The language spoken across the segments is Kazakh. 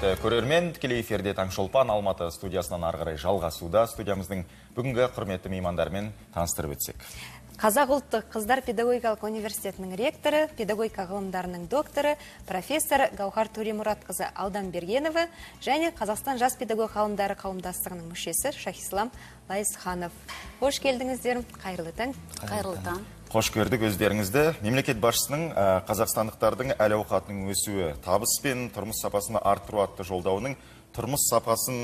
Құрметті көрермен, тікелей эфирде Таңшолпан Алматы студиясынан ары қарай жалғасуда. Студиямыздың бүгінгі құрметті меймандарымен таныстырып өтсек. Қазақ ұлттық қыздар педагогикалық университетінің ректоры, педагогика ғылымдарының докторы, профессор Гаухар Төремұратқызы Алдамбергенова және Қазақстан жас педагог ғалымдары қауымдастығының мүшесі Шахислам Лайысханов. Қош келдіңіздер, қайырлы таң. Қайырлы таң. Қош көрдік өздеріңізді. Мемлекет басшысының қазақстандықтардың әл-ауқатының өсуі, табыс пен тұрмыс сапасын арттыру атты жолдауының тұрмыс сапасын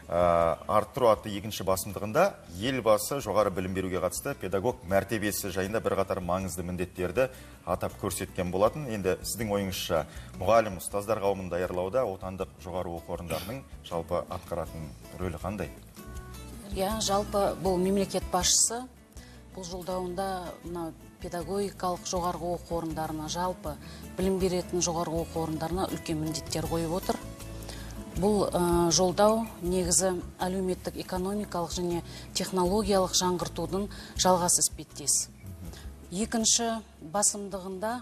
арттыру атты екінші басымдығында елбасы жоғары білім беруге қатысты педагог мәртебесі жайында бірқатар маңызды міндеттерді атап көрсеткен болатын. Енді сіздің ойыңызша, мұғалім, ұстаздар қауымын даярлауда отандық жоғары оқу орындарының жалпы атқаратын рөлі қандай? Иә, жалпы бұл мемлекет басшысы бұл жолдауында мына педагогикалық жоғарғы оқу орындарына, жалпы білім беретін жоғарғы оқу орындарына үлкен міндеттер қойып отыр. Бұл жолдау негізі әлеуметтік, экономикалық және технологиялық жаңғыртудың жалғасы іспеттес. Екінші басымдығында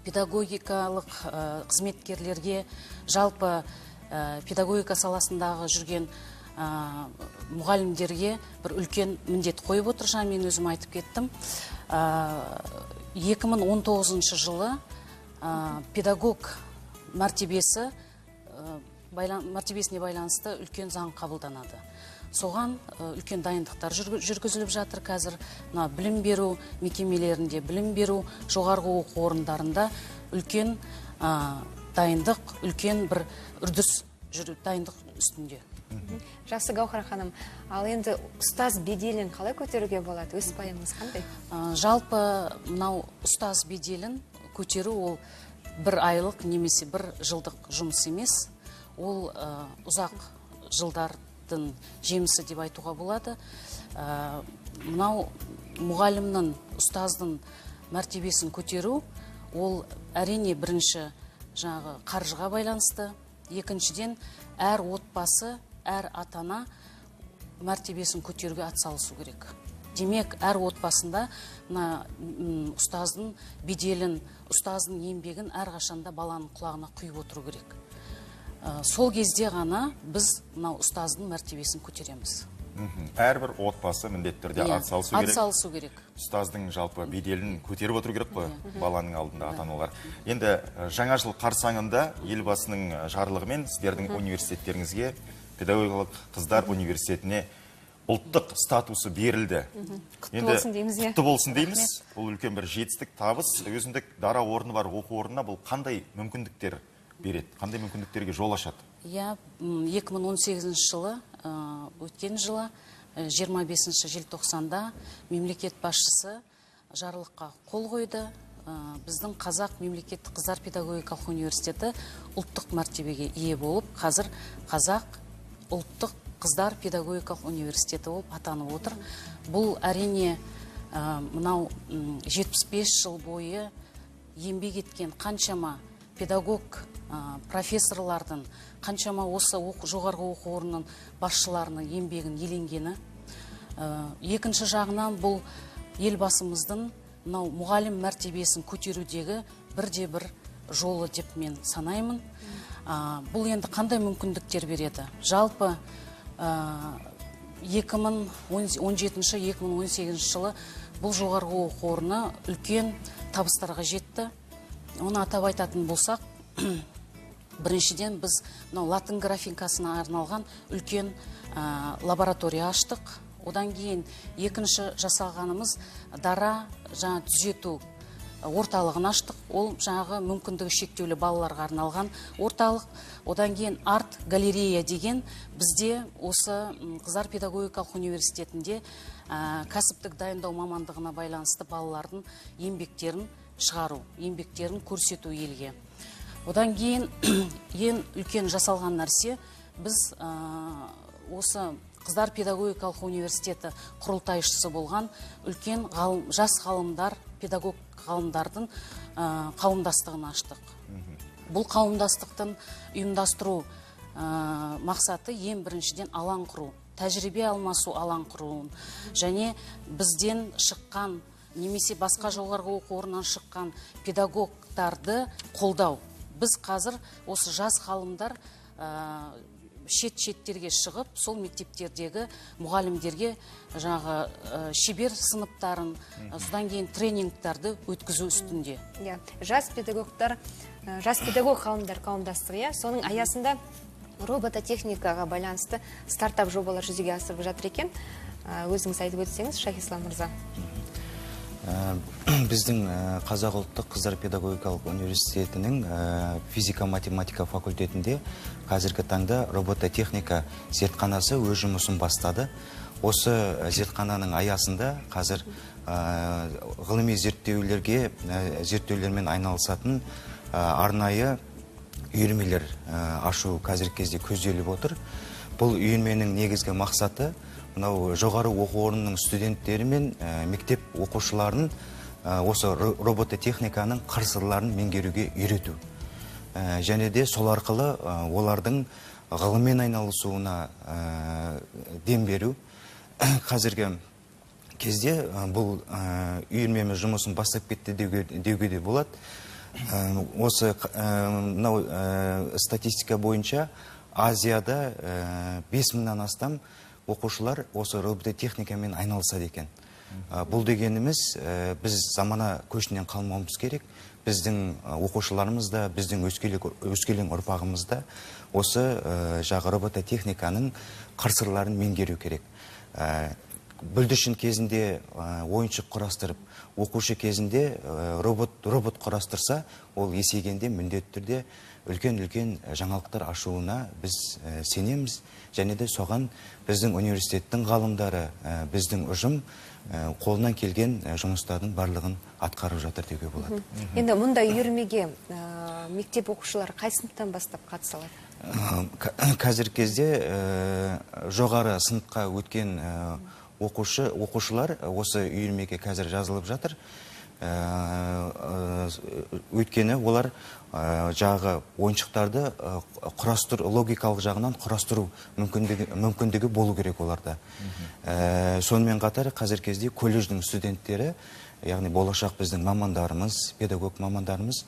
педагогикалық қызметкерлерге, жалпы педагогика саласындағы жүрген мұғалімдерге бір үлкен міндет қойып отыр. Жаңа мен өзім айтып кеттім. 2019 жылы педагог мәртебесіне байланысты үлкен заң қабылданады. Соған үлкен дайындықтар жүргізіліп жатыр қазір. Мына білім беру мекемелерінде, білім беру жоғарғы оқу орындарында үлкен дайындық, үлкен бір үрдіс жүріп, дайындық үстінде. Жақсы, Гаухар ханым, ал енді ұстаз беделін қалай көтеруге болады? Өз пайымыңыз қандай? Жалпы мынау ұстаз беделін көтеру ол бір айлық немесе бір жылдық жұмыс емес. Ол ұзақ жылдардың жемісі деп айтуға болады. Мынау мұғалімнің, ұстаздың мәртебесін көтеру ол әрине бірінші жаңағы қаржыға байланысты, екіншіден әр отбасы, әр ата-ана мәртебесін көтеруге атсалысу керек. Демек, әр отбасында мына ұстаздың беделін, ұстаздың еңбегін әрқашанда баланың құлағына құйып отыру керек. Сол кезде ғана біз мынау ұстаздың мәртебесін көтереміз. Әрбір отбасы міндетті түрде атсалысу керек. Атсалысу керек. Ұстаздың жалпы беделін көтеріп отыру керек қой баланың алдында ата-аналар. Енді жаңа жыл қарсаңында елбасының жарлығымен сіздердің университеттеріңізге, педагогикалық қыздар университетіне ұлттық статусы берілді. Құтты болсын дейміз, иә. Құтты болсын дейміз. Бұл үлкен бір жетістік, табыс. Өзіндік дара орны бар оқу орнына бұл қандай мүмкіндіктер береді? Қандай мүмкіндіктерге жол ашады? Иә, 2018 жылы, өткен жылы, 25 желтоқсанда мемлекет басшысы жарлыққа қол қойды. Біздің Қазақ мемлекеттік қыздар педагогикалық университеті ұлттық мәртебеге ие болып, қазір Қазақ ұлттық қыздар педагогикалық университеті болып атанып отыр. Бұл әрине мынау 75 жыл бойы еңбек еткен қаншама педагог, профессорлардың, қаншама осы жоғарғы оқу орнының басшыларының еңбегін еленгені. Екінші жағынан бұл елбасымыздың мынау мұғалім мәртебесін көтерудегі бірде-бір жолы деп мен санаймын. Бұл енді қандай мүмкіндіктер береді? Жалпы 2017-2018 жылы бұл жоғарғы оқу орны үлкен табыстарға жетті. Оны атап айтатын болсақ, біріншіден біз мынау латын графикасына арналған үлкен лаборатория аштық. Одан кейін екінші жасалғанымыз дара жаңа түзету орталығын аштық. Ол жаңағы мүмкіндігі шектеулі балаларға арналған орталық. Одан кейін арт галерея деген бізде осы қыздар педагогикалық университетінде кәсіптік дайындау мамандығына байланысты балалардың еңбектерін шығару, еңбектерін көрсету елге. Одан кейін ең үлкен жасалған нәрсе, біз осы Қыздар педагогикалық университеті құрылтайшысы болған үлкен жас ғалымдар, педагог ғалымдардың қауымдастығын аштық. Бұл қауымдастықтың ұйымдастыру мақсаты ең біріншіден алаң құру, тәжірибе алмасу алаң құруын және бізден шыққан немесе басқа жоғарғы оқу орнынан шыққан педагогтарды қолдау. Біз қазір осы жас ғалымдар шет-шеттерге шығып, сол мектептердегі мұғалімдерге жаңағы шебер сыныптарын, содан кейін тренингтарды өткізу үстінде. Иә, жас педагогтар, жас педагог ғалымдар қауымдастығы, иә, соның аясында робототехникаға байланысты стартап жобалар жүзеге асырып жатыр екен. Өзіңіз айтып өтсеңіз, Шахислам мырза. Біздің Қазақ ұлттық қыздар педагогикалық университетінің физика математика факультетінде қазіргі таңда робототехника зертханасы өз жұмысын бастады. Осы зертхананың аясында қазір ғылыми зерттеулермен айналысатын арнайы үйірмелер ашу қазіргі кезде көзделіп отыр. Бұл үйірменің негізгі мақсаты мынау жоғары оқу орнының студенттері мен мектеп оқушыларын осы робототехниканың қыр-сырларын меңгеруге үйрету. Және де сол арқылы олардың ғылыммен айналысуына дем беру. Қазіргі кезде бұл үйірмеміз жұмысын бастап кетті деуге де болады. Осы мынау статистика бойынша Азияда 5000-нан астам оқушылар осы робототехникамен айналысады екен. Бұл дегеніміз, біз замана көшінен қалмауымыз керек. Біздің оқушыларымыз да, біздің өскелең ұрпағымыз да осы жағы робототехниканың қыр-сырларын меңгеру керек. Бүлдіршін кезінде ойыншық құрастырып, оқушы кезінде робот құрастырса, ол есейгенде міндетті түрде үлкен-үлкен жаңалықтар ашуына біз сенеміз. Және де соған біздің университеттің ғалымдары, біздің ұжым қолынан келген жұмыстардың барлығын атқарып жатыр деуге болады. Енді мұндай үйірмеге мектеп оқушылары қай сыныптан бастап қатыса алады? Қазіргі кезде жоғары сыныпқа өткен оқушылар осы үйірмеге қазір жазылып жатыр. Өйткені олар жағы ойыншықтарды құрастыру, логикалық жағынан құрастыру мүмкіндігі болу керек оларда. Сонымен қатар қазіргі кезде колледждің студенттері, яғни болашақ біздің мамандарымыз, педагог мамандарымыз,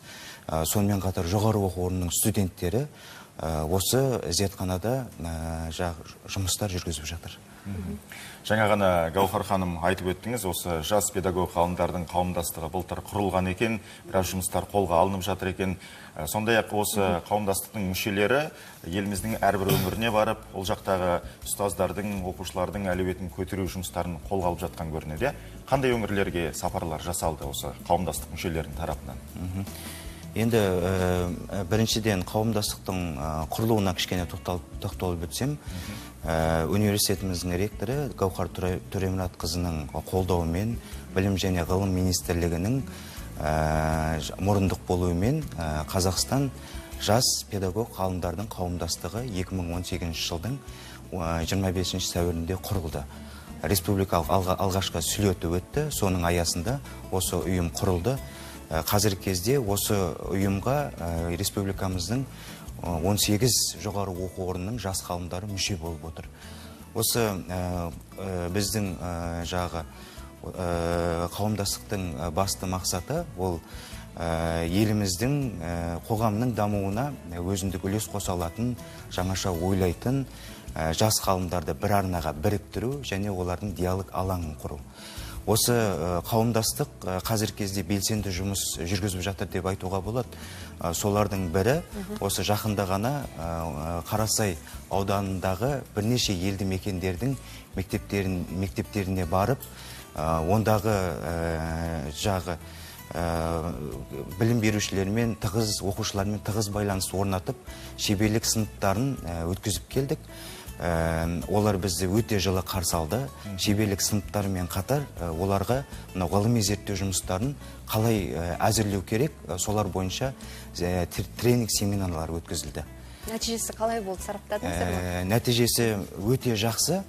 сонымен қатар жоғары оқу орнының студенттері осы зертханада жұмыстар жүргізіп жатыр. Жаңа ғана Гаухар ханым айтып өттіңіз, осы жас педагог ғалымдардың қауымдастығы былтыр құрылған екен, біраз жұмыстар қолға алынып жатыр екен. Сондай-ақ осы қауымдастықтың мүшелері еліміздің әрбір өңіріне барып, ол жақтағы ұстаздардың, оқушылардың әлеуетін көтеру жұмыстарын қолға алып жатқан көрінеді. Қандай өңірлерге сапарлар жасалды осы қауымдастық мүшелерінің тарапынан? Енді біріншіден қауымдастықтың құрылуына кішкене тоқталып өтсем, университетіміздің ректоры Гаухар Төремұратқызының қолдауымен, Білім және ғылым министрлігінің мұрындық болуымен Қазақстан жас педагог ғалымдардың қауымдастығы 2018 жылдың 25 сәуірінде құрылды. Республикалық алғашқы слеті өтті, соның аясында осы ұйым құрылды. Қазіргі кезде осы ұйымға республикамыздың 18 жоғары оқу орнының жас ғалымдары мүше болып отыр. Осы біздің жағы қауымдастықтың басты мақсаты ол еліміздің қоғамның дамуына өзіндік үлес қоса алатын, жаңаша ойлайтын жас ғалымдарды бір арнаға біріктіру және олардың диалог алаңын құру. Осы қауымдастық қазіргі кезде белсенді жұмыс жүргізіп жатыр деп айтуға болады. Солардың бірі осы жақында ғана Қарасай ауданындағы бірнеше елді мекендердің мектептеріне барып, ондағы жағы білім берушілермен тығыз, оқушылармен тығыз байланыс орнатып, шеберлік сыныптарын өткізіп келдік. Олар бізді өте жылы қарсы алды. Шеберлік сыныптарымен қатар оларға мынау ғылыми зерттеу жұмыстарын қалай әзірлеу керек, солар бойынша тренинг семинарлар өткізілді. Нәтижесі қалай болды, сараптадыңыздар ма? Нәтижесі өте жақсы.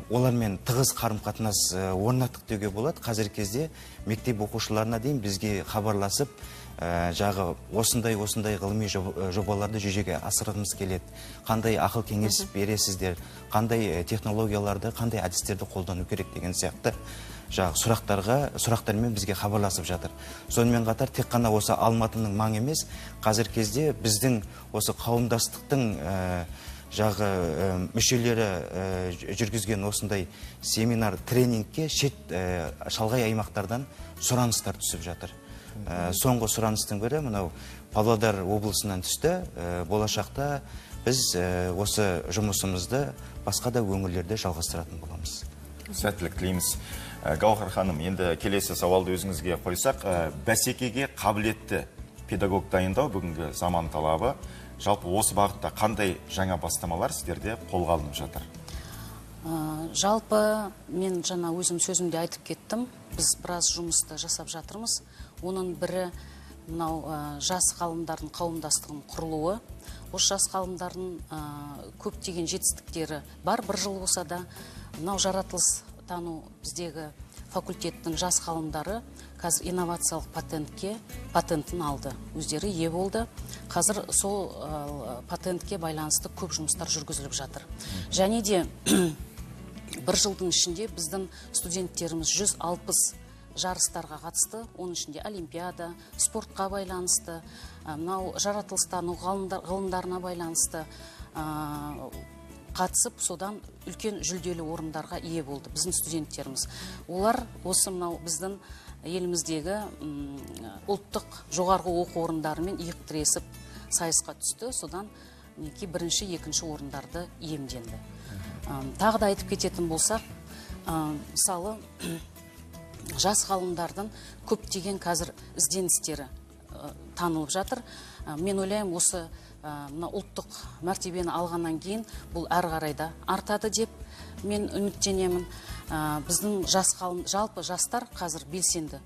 Олармен тығыз қарым-қатынас орнаттық деуге болады. Қазіргі кезде мектеп оқушыларына дейін бізге хабарласып, Жағы осындай ғылыми жобаларды жүзеге асырғымыз келеді, қандай ақыл кеңес бересіздер, қандай технологияларды, қандай әдістерді қолдану керек деген сияқты жағы сұрақтармен бізге хабарласып жатыр. Сонымен қатар тек қана осы Алматының маңы емес, қазір кезде біздің осы қауымдастықтың жағы мүшелері жүргізген осындай семинар, тренингке шет шалғай аймақтардан сұраныстар түсіп жатыр. Соңғы сұраныстың бірі мынау Павлодар облысынан түсті. Болашақта біз осы жұмысымызды басқа да өңірлерде жалғастыратын боламыз. Сәттілік тілейміз. Гаухар ханым, енді келесі сауалды өзіңізге қойсақ, бәсекеге қабілетті педагог дайындау бүгінгі заман талабы. Жалпы осы бағытта қандай жаңа бастамалар сіздерде қолға алынып жатыр? Жалпы мен жаңа өзім сөзімде айтып кеттім, біз біраз жұмысты жасап жатырмыз. Оның бірі мынау жас ғалымдардың қауымдастығының құрылуы. Осы жас ғалымдардың көптеген жетістіктері бар, бір жыл болса да. Мынау жаратылыс тану біздегі факультеттің жас ғалымдары қазір инновациялық патентін алды, өздері ие болды. Қазір сол патентке байланысты көп жұмыстар жүргізіліп жатыр. Және де бір жылдың ішінде біздің студенттеріміз 160 жарыстарға қатысты, оның ішінде олимпиада, спортқа байланысты, мынау жаратылыстану ғылымдарына байланысты қатысып, содан үлкен жүлделі орындарға ие болды біздің студенттеріміз. Олар осы мынау біздің еліміздегі ұлттық жоғарғы оқу орындарымен иық тіресіп сайысқа түсті, содан мінекей бірінші, екінші орындарды иемденді. Тағы да айтып кететін болсақ, мысалы, жас ғалымдардың көптеген қазір ізденістері танылып жатыр. Мен ойлаймын, осы мына ұлттық мәртебені алғаннан кейін бұл әрі қарай да артады деп мен үміттенемін. Біздің жас ғалым, жалпы жастар қазір белсенді.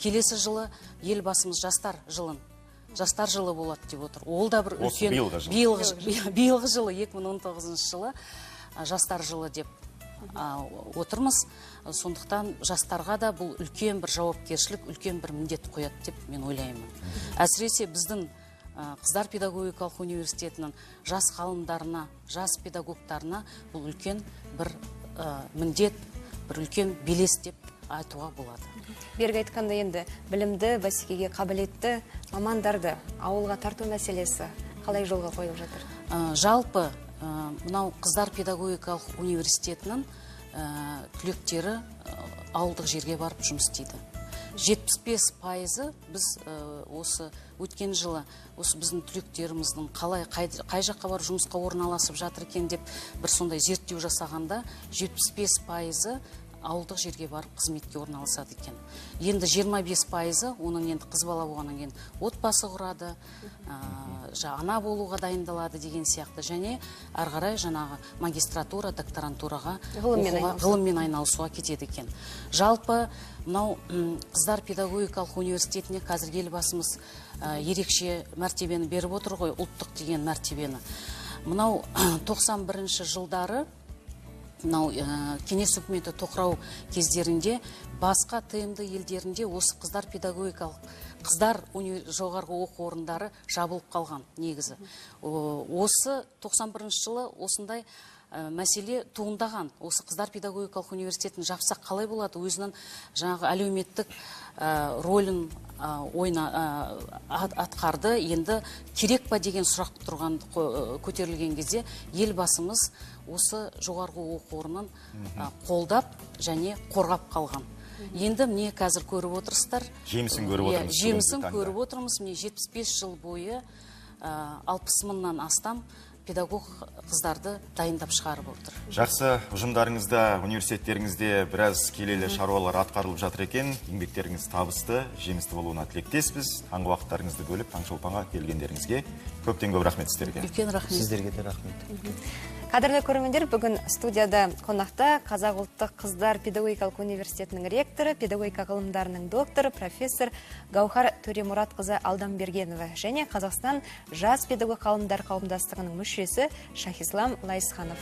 Келесі жылы елбасымыз жастар жылын, жастар жылы болады деп отыр. Ол да бір Осы үлкен биылғы жыл. Биылғы жылы, 2019 жылы жастар жылы деп отырмыз. Сондықтан жастарға да бұл үлкен бір жауапкершілік, үлкен бір міндет қояды деп мен ойлаймын. Әсіресе біздің Қыздар педагогикалық университетінің жас ғалымдарына, жас педагогтарына бұл үлкен бір міндет, бір үлкен белес деп айтуға болады. Берік айтқанда енді білімді, бәсекеге қабілетті мамандарды ауылға тарту мәселесі қалай жолға қойылып жатыр? Жалпы мынау Қыздар педагогикалық университетінің түлектері ауылдық жерге барып жұмыс істейді. 75% біз осы өткен жылы осы біздің түлектеріміздің қалай қай жаққа барып жұмысқа орналасып жатыр екен деп бір сондай зерттеу жасағанда 75% ауылдық жерге барып қызметке орналасады екен. Енді 25% оның енді қыз бала болғаннан кейін отбасы құрады, ана болуға дайындалады деген сияқты, және ары қарай жаңағы магистратура, докторантураға Ғылыммен оқуға, айналысу. ғылыммен айналысуға кетеді екен. Жалпы мынау Қыздар педагогикалық университетіне қазір елбасымыз ерекше мәртебені беріп отыр ғой, ұлттық деген мәртебені. Мынау 91 жылдары мынау кеңес үкіметі тоқырау кездерінде басқа ТМД елдерінде осы қыздар педагогикалық қыздар жоғарғы оқу орындары жабылып қалған негізі. Осы 91 жылы осындай мәселе туындаған. Осы қыздар педагогикалық университетін жапсақ қалай болады? Өзінің жаңағы әлеуметтік рөлін атқарды. Енді керек па деген сұрақ тұрған көтерілген кезде елбасымыз осы жоғарғы оқу орнын қолдап және қорғап қалған. Енді міне қазір көріп отырсыздар. Жемісін көріп Иә, отырмыз бүгінгі жемісін таңда. көріп отырмыз. Міне 75 жыл бойы 60 мыңнан астам педагог қыздарды дайындап шығарып отыр. Жақсы, ұжымдарыңызда, университеттеріңізде біраз келелі шаруалар атқарылып жатыр екен. Еңбектеріңіз табысты, жемісті болуына тілектеспіз. Таңғы уақыттарыңызды бөліп, Таңшолпанға келгендеріңізге көптен көп рахмет сіздерге. Үлкен рахмет. Сіздерге де рахмет. Қадірлі көрермендер, бүгін студияда қонақта Қазақ ұлттық қыздар педагогикалық университетінің ректоры, педагогика ғылымдарының докторы, профессор Гаухар Төремұратқызы Алдамбергенова және Қазақстан жас педагог ғалымдар қауымдастығының мүшесі Шахислам Лайысханов.